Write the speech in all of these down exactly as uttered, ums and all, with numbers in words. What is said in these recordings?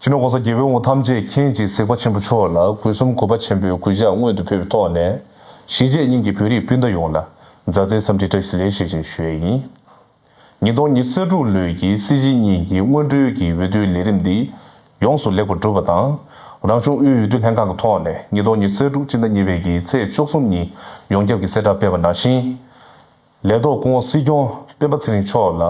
སྤྱི་ནོར་༸གོང་ས་༸རྒྱལ་བའི་དབང་ཐམས་ཅད་མཁྱེན་ཅིང་གཟིགས་པ་ཆེན་པོ་མཆོག་ལ་སྒོ་གསུམ་གུས་པ་ཆེན་པོས་གུས་ཕྱག་སྔོན་དུ་ཕུལ་བའི་ཐོག་ནས། གཞིས་བྱེས་གཉིས་ཀྱི་བོད་རིགས་སྤུན་ཟླ་ཡོངས་ལ་མཛའ་བརྩེའི་འཚམས་འདྲི་བཀྲ་ཤིས་བདེ་ལེགས་ཞེས་བཞིན་ཞུ་ཡས་ཡིན། ཉིས་སྟོང་ཉི་ཤུ་རྩ་དྲུག་ལོའི་གི་སྲིད་སྤྱི་གཉིས་ཀྱི་སྔོན་འགྲོའི་གི་འོས་བསྡུའི་ལས་རིམ་འདི་ཡོངས་སུ་ལེགས་པར་གྲུབ་པ་དང་། རང་སྐྱོང་ཨུའི་འོས་བསྡུ་ལྷན་ཁང་གི་ཐོག་ནས་ཉིས་སྟོང་ཉི་ཤུ་རྩ་དྲུག་སྤྱི་ཟླ་གཉིས་པའི་གི་ཚེས་བཅུ་གསུམ་ཉིན་ཡོངས་ཁྱབ་ཀྱི་གསལ་བསྒྲགས་སྤེལ་བ་ནང་བཞིན། ལས་ཐོག་སྐུ་ངོ་སྲིད་སྐྱོང་སྤེན་པ་ཚེ་རིང་མཆོག་ལ་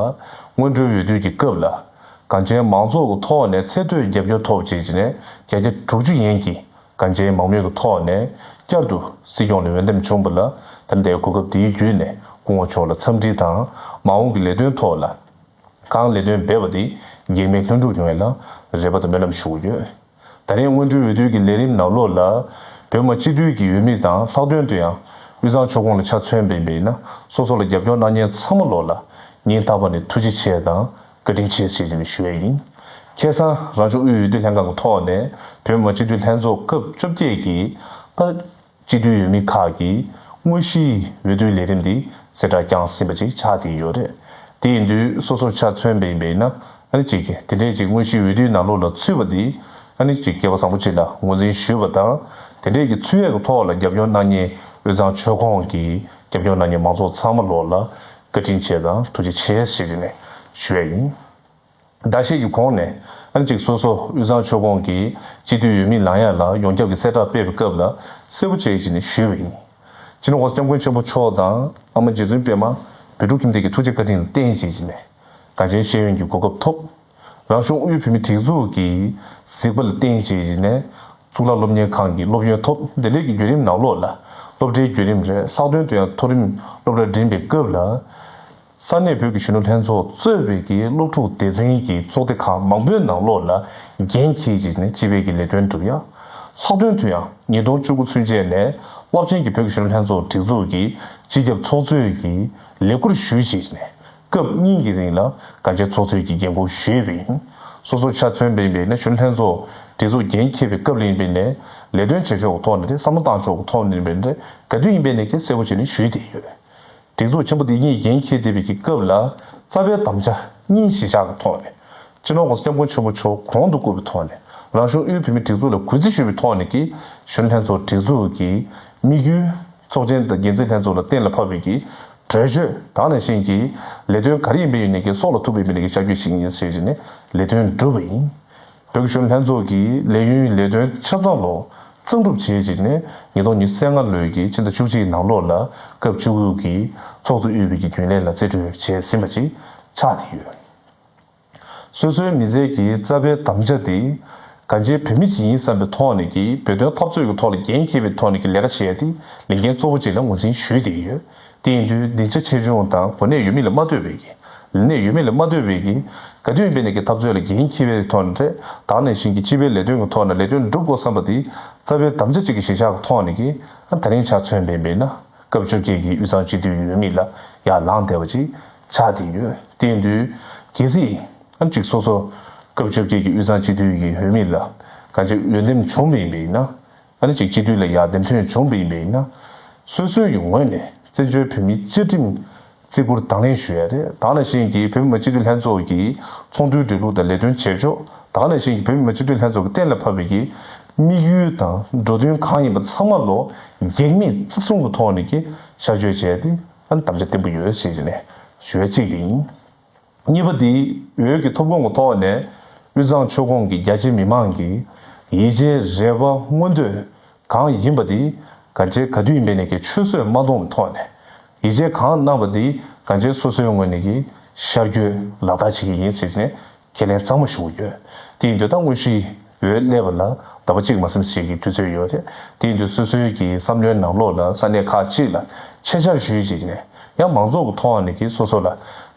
སྔོན་འགྲོའི་འོས་བསྡུ་གི་སྐབས་ལ་གངས་ཅན་མང་ཚོགས་ཀྱི་ཐོག་ནས་ཚད་མཐོའི་རྒྱབ་སྐྱོར་ཐོབ་བྱས་ཀྱི་ནས་བརྒྱ་ཆ་དྲུག་ཅུ་ཡན་གྱིས་གངས་ཅན་མང་མོས་ཀྱི་ཐོག་ནས་བསྐྱར་དུ་སྲིད་སྐྱོང་ལ་འོས་འདེམས་བྱུང་བ་ལ། ད་ལྟའི་གོ་སྐབས་འདིའི་བརྒྱུད་ནས་སྐུ་ངོ་མཆོག་ལ་འཚམས་འདྲི་དང་། མ་འོངས་ཀྱི་ལས་དོན་ཐོག་ལ་གང་ལས་དོན་འབད་པ་དེ་གེགས་མེད་ལྷུན་གྲུབ་ཡོང་བའི་ལ་རེ་བ་དང་སྨོན་ལམ་ཞུ་གི་ཡོད། ད་རིང་སྔོན་འགྲོའི་འོས་བསྡུ་གི་ལས་རིམ་ནང་ལོགས་ལ་བོད་མི་སྤྱི་འཐུས་ཀྱི་འོས་མི་དང་ལྷག་དོན་དུ་ཡང་དབུས་གཙང་ཆོལ་ཁོངས་ལ་ཆ་མཚོན་པ་ཡིན་པས་ན། སོ་སོ་ལ་རྒྱབ་སྐྱོར་གནང་མཁན་ཚང་མ་ལོགས་ལ་སྙིང་ཐག་པ་ནས་ཐུགས་རྗེ་ཆེ་དང་བཀའ་དྲིན་ཆེ་ཞེས་ནས་ཞུ་ཡས་ཡིན། ཁ་སང་རང་སྐྱོང་ཨུའི་འོས་བསྡུ་ལྷན་ཁང་གི་ཐོག་ནས་བོད་མི་སྤྱི་འཐུས་ལྷན་ཚོགས་སྐབས་བཅོ་བརྒྱད་ཀྱི་ད། སྤྱི་འཐུས་འོས་མི་ཁག་གིས་དངོས་གཞིའི་འོས་བསྡུའི་ལས་རིམ་འདི་གསལ་བསྒྲགས་བསྐྱངས་ཟིན་པ་ཅིག་ཆགས་བསྡད་ཡོད་རེད། དེ་ཡིན་དུས་སོ་སོར་ཆ་མཚོན་པ་ཡིན་པས་ན། ཨ་ནི་གཅིག་གིས་དེ་འདྲའི་གཅིག་དངོས་གཞིའི་འོས་བསྡུའི་ནང་ལོགས་ལ་ཚུད་པ་འདི་ཨ་ནི་གཅིག་སྐལ་བ་བཟང་པོ་ཅིག་ལ་ངོས་འཛིན་ཞུས་པ་དང་། དེ་འདྲའི་གི་ཚུད་ཡས་ཀྱི་ཐོག་ལ་རྒྱབ་སྐྱོར་གནང་མཁན་དབུས་གཙང་ཆོལ་ཁོངས་ཀྱི་རྒྱབ་སྐྱོར་གནང་མཁན་མང་ཚོགས་ཚང་མ་ལོགས་ལ་བཀའ་དྲིན་ཆེ་དང་ཐུགས་རྗེ་ཆེ་ཞེས་ནས་ཞུ་ཡས་ཡིན། ཟླ་ཤས་ཀྱི་གོང་ནས་ཨ་ནི་གཅིག་སོ་སོ་དབུས་གཙང་ཆོལ་ཁོངས་ཀྱི་སྤྱི་འཐུས་འོས་མི་ལངས་ཡ་ལ་ཡོངས་ཁྱབ་ཀྱི་གསལ་བསྒྲགས་སྤེལ་བའི་སྐབས་ལ་གསལ་པོ་བྱས་བྱས་ནས་ཞུས་པ་ཡིན། སྤྱི་ནོར་༸གོང་ས་༸སྐྱབས་མགོན་ཆེན་པོ་མཆོག་དང་ཨ་མ་རྗེ་བཙུན་པད་མ་བོད་ཕྲུག་ཁྱིམ་སྡེ་གི་ཐུགས་རྗེ་བཀའ་དྲིན་ལ་བརྟེན་བྱས་བྱས་ནས་གངས་ཅན་ཤེས་ཡོན་གྱི་གོ་སྐབས་ཐོབ། རང་སྐྱོང་ཨུའི་བོད་མི་སྒྲིག་འཛུགས་ཀྱི་གཟིགས་པ་ལ་བརྟེན་བྱས་བྱས་ནས་གཙུག་ལག་སློབ་གཉེར་ཁང་གི་སློབ་ཡོན་ཐོབ། འདི་འདྲའི་གི་བརྒྱུད་རིམ་ནང་ལོགས་ལ་སློབ་གྲྭའི་བརྒྱུད་རིམ་རེད། ལྷག་དོན་དུ་ཡང་མཐོ་རིམ་སློབ་གྲྭ་འགྲིམས་པའི་སྐབས་ལ། ས་གནས་བོད་ཀྱི་གཞོན་ནུ་ལྷན་ཚོགས་གཙོས་པའི་གི་སློབ་ཕྲུག་སྡེ་ཚན་གྱི་ཚོགས་སྡེ་ཁག་མང་པོའི་ནང་ལོགས་ལ་འགན་འཁྱེར་བྱས་ནས་སྤྱི་པའི་གི་ལས་དོན་བསྒྲུབ་ཡ། ལྷག་དོན་དུ་ཡང་ཉིས་སྟོང་བཅུ་དགུ་ཚུན་ཆད་ནས་རླབས་ཆེན་གྱི་བོད་ཀྱི་གཞོན་ནུ་ལྷན་ཚོགས་སྒྲིག་འཛུགས་ཀྱི་སྤྱི་ཁྱབ་ཚོགས་གཙོས་ཀྱི་ལས་ཁུར་ཞུས་བྱས་ནས་སྐབས་གཉིས་ཀྱི་རིང་ལ་གངས་ཅན་ཚོགས་གཙོས་ཀྱི་འགན་འཁུར་ཞུས་པ་ཡིན། སོ་སོར་ཆ་མཚོན་པ་ཡིན་པས་ན་གཞོན་ནུ་ལྷན་ཚོགས་སྒྲིག་འཛུགས་འགན་འཁྱེར་བའི་སྐབས་ལ་ཡིན་པས་ནས་ལས་དོན་བྱེད་ཕྱོགས་ཀྱི་ཐོག་ནས་རེད། བསམ་བློ་བཏང་ཕྱོགས་ཀྱི་ཐོག་ནས་ཡིན་པས་ན་རེད། ག་དུས་ཡིན་པས་ནས་ཀྱང་གསལ་པོ་བྱས་ནས་ཞུས་བསྡད་ཡོད། སྒྲིག་འཛུགས་ཆེན་པོ་འདི་གཉིས་འགན་འཁྱེར་བསྡད་པའི་གི་སྐབས་ལ་རྩ་བའི་དམ་བཅའ་གཉིས་གཞིར་བཞག་གི་ཐོག་ནས་སྤྱི་ནོར་༸གོང་ས་༸སྐྱབས་མགོན་ཆེན་པོ་མཆོག་གོང་དུ་བཀུར་བའི་ཐོག་ནས་རང་སྐྱོང་ཨུའི་བོད་མིའི་སྒྲིག་འཛུགས་ལ་གུས་བརྩི་ཞུ་བའི་ཐོག་ནས་ཀྱི་གཞོན་ལྷན་ཚོགས་སྒྲིག་འཛུགས་ཀྱི་དམིགས་ཡུལ། ཚོགས་ཆེན་དང་འགན་འཛིན་ལྷན་ཚོགས་ལ་གཏན་ལ་ཕབ་པའི་གི་གྲོས་ཆོད་དག་ནང་བཞིན་གྱི་ལས་དོན་ག་རེ་ཡིན་པའི་ཡིན་ནས་ཀྱི་སྲོག་ལ་ཐུག་པའི་མི་ནས་ཀྱི་བྱ་རྒྱུ་ཞིག་ཡིན་ཟེར་བྱས་ནས་ལས་དོན་བསྒྲུབས་པ་ཡིན། བོད་ཀྱི་གཞོན་ལྷན་ཚོགས་ཀྱི་ལས་ཡུན་ལས་དོན་ཆ་ཚང་ལོ་གཙང་སྒྲུབ་བྱས་བྱས་ནས་ཉིས་སྟོང་ཉི་ཤུ་རྩ་ལྔ་ལོའི་གི་ཕྱི་ཟླ་བཅུ་གཅིག་ནང་ལོགས་ལ་སྐབས་བཅུ་དགུ་གི་ཚོགས་གཙོ་དབུས་པའི་གི་རྒྱུན་ལས་ལ་རྩིས་སྤྲོད་བྱས་ཟིན་པ་ཅིག་ཆགས་བསྡད་ཡོད། སོ་སོའི་མི་ཚེ་གི་རྩ་བའི་དམ་བཅའ་དེ་གང་ཅིའི་བོད་མི་ཅིག་ཡིན་བསམ་པའི་ཐོག་ནས་ཀྱི་བོད་དོན་འཐབ་རྩོད་ཀྱི་ཐོག་ལ་འགན་འཁྱེར་བའི་ཐོག་ནས་ཀྱི་ལས་ཀ་བྱས་ཏེ་ལས་འགན་གཙོ་བོ་ཅིག་ལ་ངོས་འཛིན་ཞུས་བསྡད་ཡོད། དེ་ཡིན་དུས་སྡིངས་ཆ་ཆེ་ཆུང་དང་གོ་གནས་ཡོད་མེད་ལ་མ་ལྟོས་པའི་གི་ལས་གནས་ཡོད་མེད་ལ་མ་ལྟོས་པའི་གི་ག་དུས་ཡིན་པའི་ནས་ཀྱི་འཐབ་རྩོད་ལ་འགན་འཁྱེར་བའི་ཐོག་ནས་རེད། དེ་ནང་བཞིན་གྱི་སྤྱི་པའི་ལས་དོན་གྱི་ཐོག་ནས་ལས་དོན་སྒྲུབ་དགོས་བསམ་པ་དེ་རྩ་བའི་དམ་བཅའ་གཅིག་གི་གཞིར་བཞག་གི་ཐོག་ནས་ཀྱི་ད་རིང་ཆ་མཚོན་པའི་མེད་ན། སྐབས་བཅོ་བརྒྱད་ཀྱི་དབུས་གཙང་སྤྱི་འཐུས་ཀྱི་འོས་མི་ལ་ཡར་ལངས་བསྡད་པ་ཅིག་ཆགས་བསྡད་ཡོད། དེ་ཡིན་དུས་གལ་སྲིད་ཨ་ནི་གཅིག་སོ་སོ་སྐབས་བཅོ་བརྒྱད་ཀྱི་དབུས་གཙང་སྤྱི་འཐུས་ཀྱི་འོས་མི་ལ་གང་ཅི་འོས་འདེམས་བྱུང་བ་ཡིན་པ་ཡིན་ན། ཨ་ནི་གཅིག་སྤྱི་འཐུས་ལ་ཡར་འདེམས་ཐོན་བྱུང་བ་ཡིན་པ་ཡིན་ན། སོ་སོའི་ངོས་ནས་བཙན་བྱོལ་བོད་མིའི་བཅའ་ཁྲིམས་བརྩི་བཀུར་དང་ལེན་ཞུ་ཡ་རེད། དེ་ནང་བཞིན་གྱི་བོད་མི་མང་སྤྱི་འཐུས་ལྷན་ཚོགས་ཀྱི་ཚོགས་འདུའི་འགྲོ་ལུགས་དང་ལས་དོན་བྱེད་ཕྱོགས། དེ་ནང་བཞིན་གྱི་བོད་མི་མང་སྤྱི་འཐུས་ལྷན་ཚོགས་ཀྱི་གཏན་ལ་ཕབ་པའི་གི་དམིགས་ཡུལ་དང་འགྲོ་དོན་གང་ཡིན་པ་ཚང་མ་ལོ་གེགས་མེད་བརྩི་སྲུང་གི་ཐོག་ནས་ཀྱི་ཤར་བསྐྱོད་བྱས་ཏེ་ཨ་ནི་དམ་བཅའ་བརྟན་པོ་ཡོད་ཟེར་གྱི་ནས་ཞུ་ཡ་གཅིག་དེ་ཡིན། གཉིས་པ་དེ་འོས་ཀྱི་ཐོབ་ཁུངས་ཀྱི་ཐོག་ནས་དབུས་གཙང་ཆོལ་ཁོངས་ཀྱི་རྒྱ་ཆེ་མི་མང་གི་ཡིད་ཆེས་རེ་བ་མངོན་འདོད་གང་ཡིན་པ་དེ་གང་ཅི་ག་དུས་ཡིན་པའི་ནས་ཀྱི་ཆུད་ཟོས་མ་གཏོང་བའི་ཐོག་ནས་ཡིད་ཆེས་གང་གནང་བ་དེ་གང་ཅི་སོ་སོའི་ངོས་ནས་ཀྱི་ཤར་བསྐྱོད་ལག་བསྟར་བྱེད་ཀྱི་ཡིན་ཟེར་ནས་ཁས་ལེན་གཙང་མ་ཞུ་གི་ཡོད། དེ་ཡིན་དུས་ད་དངོས་གཞི་འོས་སླེབས་པ་ལ་ཟླ་བ་གཅིག་མ་ཟིན་ཞིག་གི་དུས་ཚོད་ཡོད་རེད། དེ་ཡིན་དུས་སོ་སོའི་གི་བསམ་བློའི་ནང་ལོགས་ལ་ས་གནས་ཁག་ཅིག་ལ་ཆེད་བཅར་ཞུས་བྱས་ནས་ཡང་མང་ཚོགས་ཀྱི་ཐོག་ནས་ཀྱི་སོ་སོ་ལ་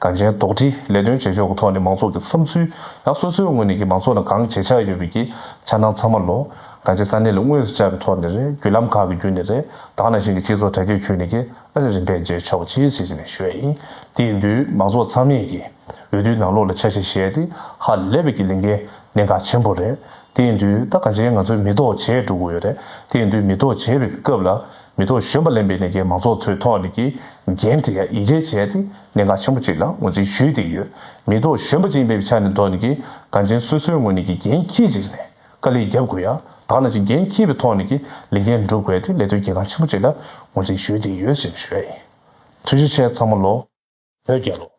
གངས་ཅན་རྡོག་ཁྲེས་ལས་དོན་བྱེད་ཕྱོགས་ཀྱི་ཐོག་ནས་མང་ཚོགས་ཀྱི་བསམ་ཚུལ་ཡང་སོ་སོའི་ངོས་ནས་ཀྱི་མང་ཚོགས་ལ་གང་བྱེད་འཆར་ཡོད་པའི་ཀྱི་འཆར་སྣང་ཚང་མ་ལོ་གངས་ཅན་ས་གནས་ལ་དངོས་སུ་བཅར་བའི་ཐོག་ནས་རེད། བརྒྱུད་ལམ་ཁག་གི་བརྒྱུད་ནས་རེད། དེ་ནང་བཞིན་གྱི་སྤྱི་ཚོགས་དྲ་རྒྱའི་བརྒྱུད་ནས་ཀྱི་ཨ་ནི་རིམ་པས་མཇལ་ཆོག་པ་ཅིག་ཟེར་བྱས་ནས་ཞུ་ཡ་ཡིན། དེ་ཡིན་དུས་མང་ཚོགས་ཚང་མས་ཀྱི་འོས་བསྡུའི་ནང་ལོགས་ལ་ཆ་ཤས་བཞག་སྟེ་ཧ་ལས་པའི་ཀྱི་ལས་འགན་གནད་འགག་ཆེན་པོ་རེད། དེ་ཡིན་དུས་ད་གང་ཅི་ང་ཚོས་མི་ཐོག་བྱས་འགྲོ་དགོས་ཡོད་རེད། དེ་ཡིན་དུས་མི་ཐོག་བྱས་པའི་སྐབས་ལ་ མི་ཐོག་གཞོན་པ་ལེན་པའི་ནས་ཀྱི་མང་ཚོགས་ཚོའི་ཐོག་ནས་ཀྱི་འགན་འཁྲི་ཡ་ཡིད་ཆེས་བྱས་ཏེ་གནད་འགག་ཆེན་པོ་ཅིག་ལ་ངོས་འཛིན་ཞུས་ཏེ་ཡོད། མི་ཐོག་གཞོན་པ་ཅིག་ཡིན་པའི་ཆ་ནས་ཐོག་ནས་ཀྱི་འགན་འཛིན་སོ་སོའི་ངོས་ནས་ཀྱི་འགན་འཁྱེར་ཅིག་ནས་དཀའ་ལས་རྒྱབ་དགོས་ཡ། ད་ནང་བཞིན་འགན་འཁྱེར་བའི་ཐོག་ནས་ཀྱི་ལས་འགན་སྒྲུབ་དགོས་ཏེ་ལས་དོན་གལ་འགངས་ཆེན་པོ་ཅིག་ལ་ངོས་འཛིན་ཞུས་ཏེ་ཡོད་ཞེས་ཞུ་ཡ་ཡིན། ཐུགས་རྗེ་ཆེ་ཚང་མ་ལོ། བོད་རྒྱལ་ལོ།